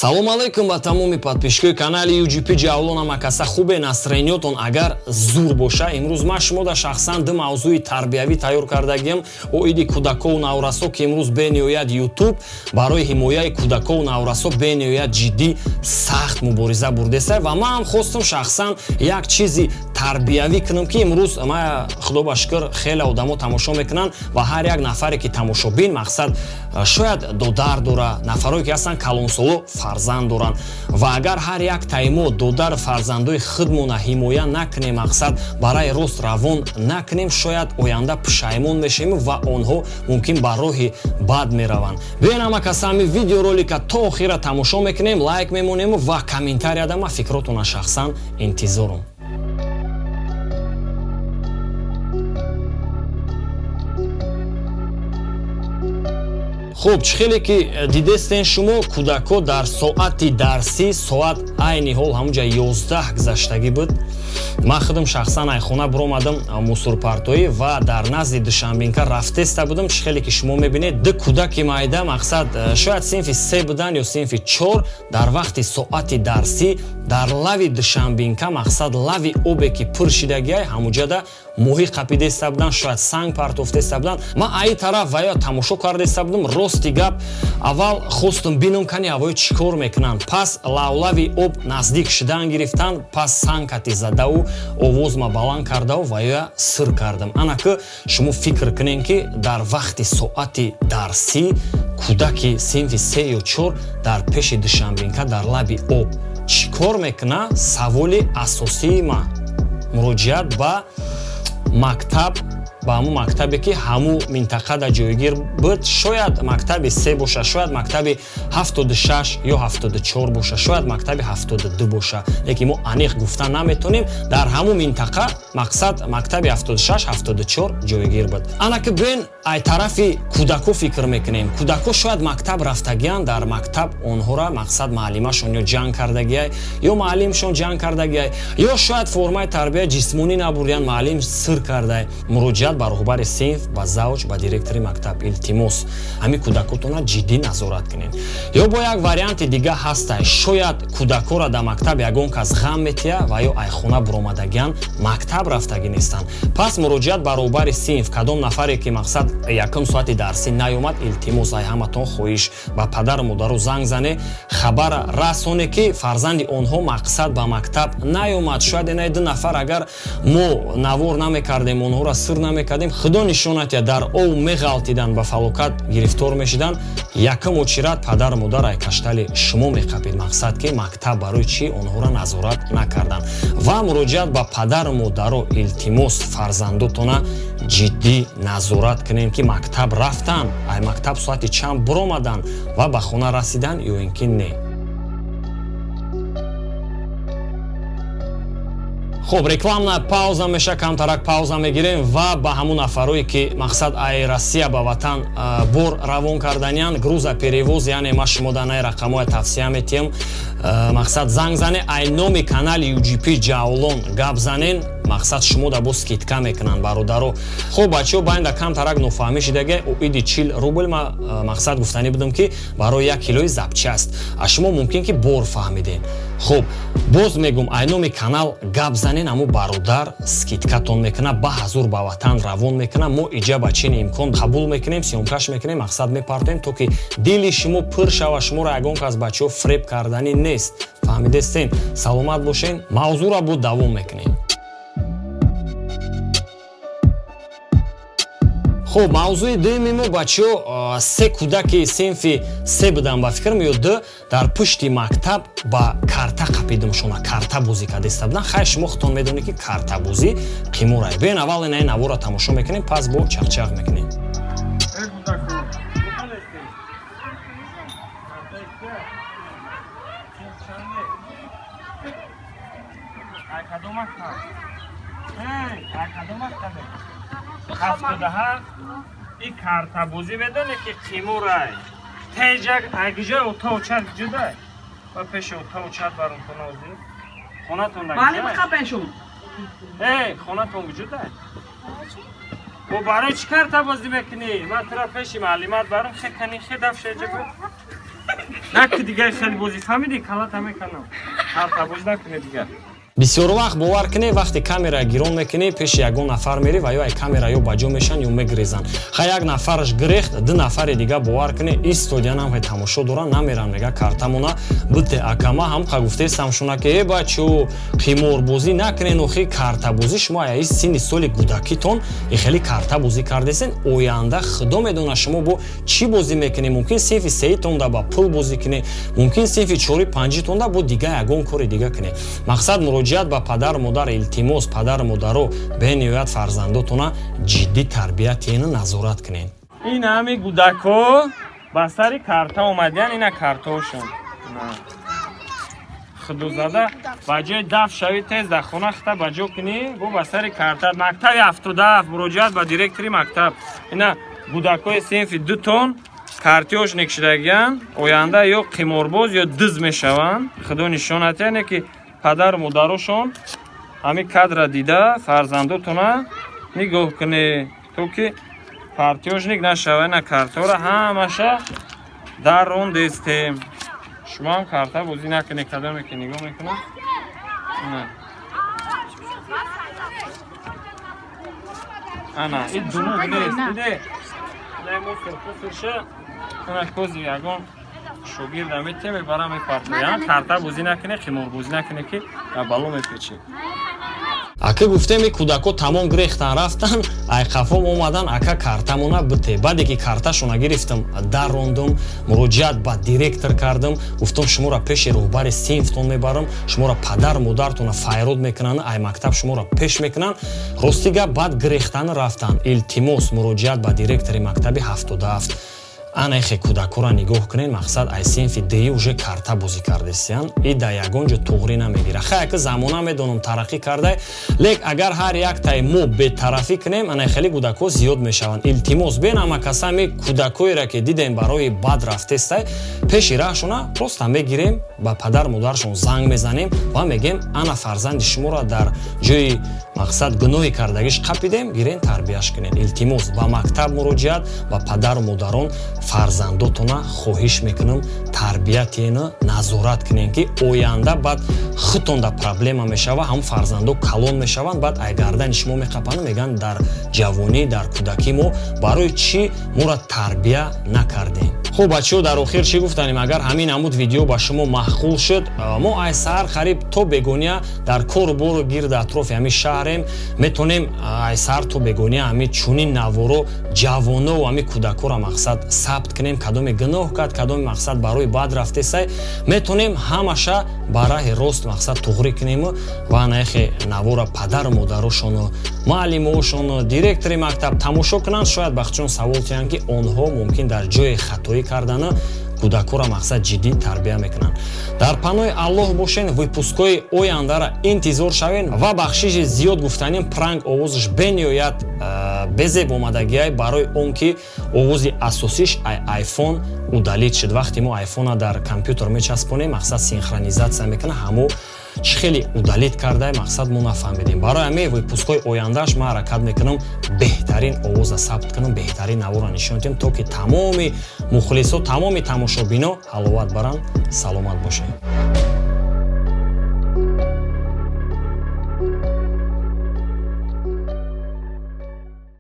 Салом алейкум ба тамоми подписчикои канали UGP Ҷавлон. Ҳамакаса хубе, настроениётон агар зур боша. Имрӯз ман шумода шахсан ду мавзӯи тарбиявӣ тайёр кардагиам оиди кӯдакову наврасо, ки имрӯз бениҳоят YouTube барои ҳимояи кӯдакову наврасо бениҳоят ҷиддӣ, сахт мубориза бурдеста, ва ман ҳам хостам шахсан як чизи тарбиявӣ кунам, ки имрӯз ма, худо ба шукр, хеле одамо тамошо мекунанд ва ҳар як нафаре ки тамошобин, мақсад, шояд додар дора, нафарое ки ҳастанд калонсоло, фарзанд доранд. Ва агар ҳар як таи мо додару фарзандои худмона ҳимоя накунем, мақсад, барои рост равон накунем, шояд оянда пушаймон мешавем ва онҳо мумкин ба роҳи бад мераванд. Биёен, ҳама каса ҳами видеоролика то охира тамошо мекунем, лайк мемонему ва комментарияда ман фикротона шахсан интизорум. Хуб, чӣ хеле ки дидестен шумо, кӯдакҳо дар соати дарсӣ, соат айни ҳол ҳамунҷа 11 гузаштагӣ буд. Ман худам шахсан ай хона биромадам мусорпартоӣ ва дар назди Душанбинка рафтеста будам. Чӣ хеле ки шумо мебинед, ду кӯдаки майда, мақсад, шояд синфи се будан ё синфи чор, дар вақти соати дарсӣ дар лави Душанбинка, мақсад, лави обе ки пур шидагиай, ҳамуҷада моҳӣ қапидеста буданд, шояд санг партофтеста буданд. Ман аи тараф ва ё тамошо кардеста будам. Рости гап, аввал хостум бинам, кани ҳавои чӣ кор мекунанд. Пас лавлави об наздик шудан гирифтанд, пас санг кати задаву овозма баланд кардаву ва ё сир кардам. Ана ки шумо фикр кунем, ки дар вақти соати дарсӣ кӯдаки синфи се ё чор дар пеши Душанбинка дар лаби об чӣ кор мекуна? Саволи асосии ман муроҷиат ба мактаб, ба ҳамун мактабе ки ҳамун минтақада ҷойгир буд. Шояд мактаби се боша, шояд мактаби 76 ё 74 боша, шояд мактаби 72 боша, лекин мо аниқ гуфта наметонем. Дар ҳамун минтақа, мақсад, мактаби 76, 74 ҷойгир буд. Ана ки биёен, ай тарафи кӯдако фикр мекунем. Кӯдако шояд мактаб рафтагиянд, дар мактаб онҳоро, мақсад, муаллимашон ё ҷанг кардагиай, ё муаллимшон ҷанг кардагиай, ё шояд формаи тарбияи ҷисмонӣ набурдиянд, муаллим сир кардай. Муроҷиат ба роҳбари синф, ба завуч, ба директори мактаб: илтимос, ҳамин кӯдакотона ҷиддӣ назорат кунед. Ё бо як варианти дига ҳастай: шояд кӯдакоро дар мактаб ягон кас ғам метия ва ё айхона буромадагиянд, мактаб рафтагӣ нестанд. Пас муроҷиат ба роҳбари синф: кадом нафаре ки, мақсад, якум соати дарсӣ наёмад, илтимос, ай ҳаматон хоҳиш, ба падару модару занг зане, хабар расоне, ки фарзанди онҳо, мақсад, ба мактаб наёмад. Шояд инаи ду нафар, агар мо навор намекардем, онҳоро сир намекардем, худо нишонатия, дар ов меғалтиданд, ба фалокат гирифтор мешиданд. Якум очират падару модар ай каштали шумо меқапид, мақсад, ки мактаб барои чӣ онҳоро назорат накарданд. Ва муроҷиат ба падару модаро: илтимос, фарзандотона ҷиддӣ назорат кунем, ки мактаб рафтанд, ай мактаб соати чанд биромаданд ва ба хона расиданд ё ин ки не. Хуб, рекламная пауза меша, камтарак пауза мегирем ва ба ҳамун нафарое ки, мақсад, ай Россия ба ватан бор равон карданиянд, грузоперевоз, яъне ма шумо дар най рақамҳоя тавсия метиҳам, мақсад, занг зане, ай номи канали UGP Ҷавлон гап занен, мақсад, шумо да бо скидка мекунанд бародаро. Хуб, бачаҳо, байнда камтарак нофаҳмӣ шидаге оиди 40 рубл. Ма, мақсад, гуфтанӣ будам, ки барои як килои запчасть, а шумо мумкин ки бор фаҳмидем. Хуб, боз мегум, ай номи канал гап занен, ҳамун бародар скидкатон мекуна, ба ҳазур ба ватан равон мекуна. Мо иҷа ба чини имкон қабул мекунем, съёмкаш мекунем, мақсад, мепартоем, то ки дили шумо пур шава. Шуморо ягон кас, бачаҳо, фреб карданӣ нест, фаҳмидестен? Саломат бошен, мавзӯъро буд давом мекунем. Хуб, мавзӯи дуюми мо, бачаҳо, се кӯдаки синфи се буданд, ба фикрам, ё ду, дар пушти мактаб ба карта қапидамшона, карта бозӣ кардеста буданд. Хайр, шумо худтон медонед, ки картабозӣ қиморай. Биёен, аввал инаи навора тамошо мекунем, пас бо чақчақ мекунем. Эй, кӯдако, куҷо? Ай кадом мактаб? Эй, ай кадом мактабе? 77. И картабозӣ медоне, ки қимурай? Теҷак, ай куҷои отоочат куҷодай? Ба пеши отоочат баром хона озӣ. Хонатон дар Маълим. куҷоай? Қапешум. Эй, хонатон куҷодай? Бо барои чӣ карта бозӣ мекунӣ? Ман тура пеши маълимат барам, хе кани, хе дафшеҷа. Наки, дига хеле бозӣ, фаҳмидӣ? Калата меканам. Карта бозӣ накунӣ дигар. Бисёр вақт, бовар кунед, вақте камера гирон мекунӣ, пеши ягон нафар мерӣ ва ё ай камера ё ба ҷо мешан, ё мегирезанд. Ха, як нафараш гирехт, ду нафари дига, бовар кунед, истодианам тамошо доран, намеран, мега: «Картамона бите, акама». Ҳамқа гуфтестам шуна, ки: «Э, бачо, қиморбозӣ накунен. Охи картабозӣ, шумо аяи синни соли кӯдакитон хеле картабозӣ кардесен, оянда худо медонад, шумо бо чӣ бозӣ мекунед. Мумкин, синфи сеитонда ба пул бозӣ кунед, мумкин, синфи чори панҷитонда бо дига ягон кори дига кунед». Мақсад, муроҷиат ба падару модар, илтимос, падару модаро, бениҳоят фарзандотона ҷиддӣ тарбия тиену назорат кунед. Ин ҳами гудако ба сари карта омадиян, ина картаошон. Худозада, ба ҷои даф шави, тез дар хона хита ба ҷо кунӣ, бо ба сари карта. Мактаби 77, муроҷиат ба директори мактаб. Ина гудакои синфи дутон картиёш некшидагиян, оянда ё қиморбоз, ё диз мешаванд. Худо нишонат, яъне ки падару модарошон ҳамин кадра дида, фарзандотона нигоҳ кунед, то ки картёжник нашава. Ина картаро ҳамаша дарондестем. Шумо ҳам карта бозӣ накунед, кадоме ки нигоҳ мекунад. Ина. Ана ин дунуғ нест, диде? Ина пусурша, ина кози ягон шогирда метем, мебара, мепартоян. Карта бозӣ накунед, қиморбозӣ накунед, ки дар бало мепечед. Ака, гуфтем, кӯдако тамом гирехтан, рафтан, айқафом омадан: «Ака, картамона бите». Баъде ки карташона гирифтам, даррондум, муроҷиат ба директор кардам, гуфтам: «Шуморо пеши роҳбари синфтон мебарам, шуморо падару модаратона файрод мекунанд, ай мактаб шуморо пеш мекунанд». Рости гап, баъд гирехтан рафтан. Илтимос, муроҷиат ба директори мактаби 77. Ана ихе кӯдакҳоро нигоҳ кунед. Мақсад, ай синфи дии уже карта бозӣ кардесиян. И да ягон ҷо туғрӣ намегира. Хай, ака, замона, медонам, тараққӣ кардай, лек агар ҳар яктаи мо бетарафӣ кунем, ана хеле кӯдакҳо зиёд мешаванд. Илтимос, бен ама касами кӯдакҳоеро, ки дидем, барои бад рафтестай, пеши раҳшона просто мегирем, ба падар модаршон занг мезанем ва мегем: «Ана фарзанди шуморо дар ҷои, мақсад, гуноҳи кардагиш қапидем, гирен, тарбияш кунед». Илтимос, ба мактаб муроҷиат, ба падару модарон: фарзандотона, хоҳиш мекунам, тарбия тиена, назорат кунем, ки оянда баъд худтонда проблема мешава. Ҳам фарзандо калон мешаванд, баъд ай гардани шумо меқапанд, мегӯянд: «Дар ҷавонӣ, дар кӯдакӣ мо барои чӣ моро тарбия накардем?» Хуб, бачаҳо, дар охир чӣ гуфтанем? Агар ҳамин намуд видео ба шумо маъқул шуд, мо ай саҳар қариб то бегония дар кору бору гирди атрофи ҳамин шаҳрем. Метонем ай саҳар то бегония ҳамин чунин наворо ҷавонову ҳамин кӯдакҳоро, мақсад, сабт кунем. Кадоме гуноҳ кард, кадоме, мақсад, барои бад рафтесай, метонем ҳамаша ба раҳи рост, мақсад, туғрӣ кунему ва анаехе навора падару модарошону муаллимошону директори мактаб тамошо кунанд. Шояд бахчон савол тиҳанд, ки онҳо мумкин дар ҷои хатоӣ кардана, кӯдакҳоро, мақсад, ҷиддӣ тарбия мекунанд. Дар паноҳи Аллоҳ бошен, выпускҳои ояндара интизор шавен. Ва бахшиши зиёд гуфтанем, пранк овозаш бениҳоят безеб омадагиай, барои он ки овози асосиш ай айфон удалить шуд. Вақте мо айфона дар компютер мечаспонем, мақсад, синхронизатсия мекунад, ҳамо чӣ хеле удалить кардай, мақсад, мо нафаҳмидем. Барои ҳамин выпускҳои ояндааш ман ҳаракат мекунам, беҳтарин овоза сабт кунам, беҳтарин наворо нишон диҳем, то ки тамоми мухлисо, тамоми тамошобино ҳаловат баранд. Саломат бошед.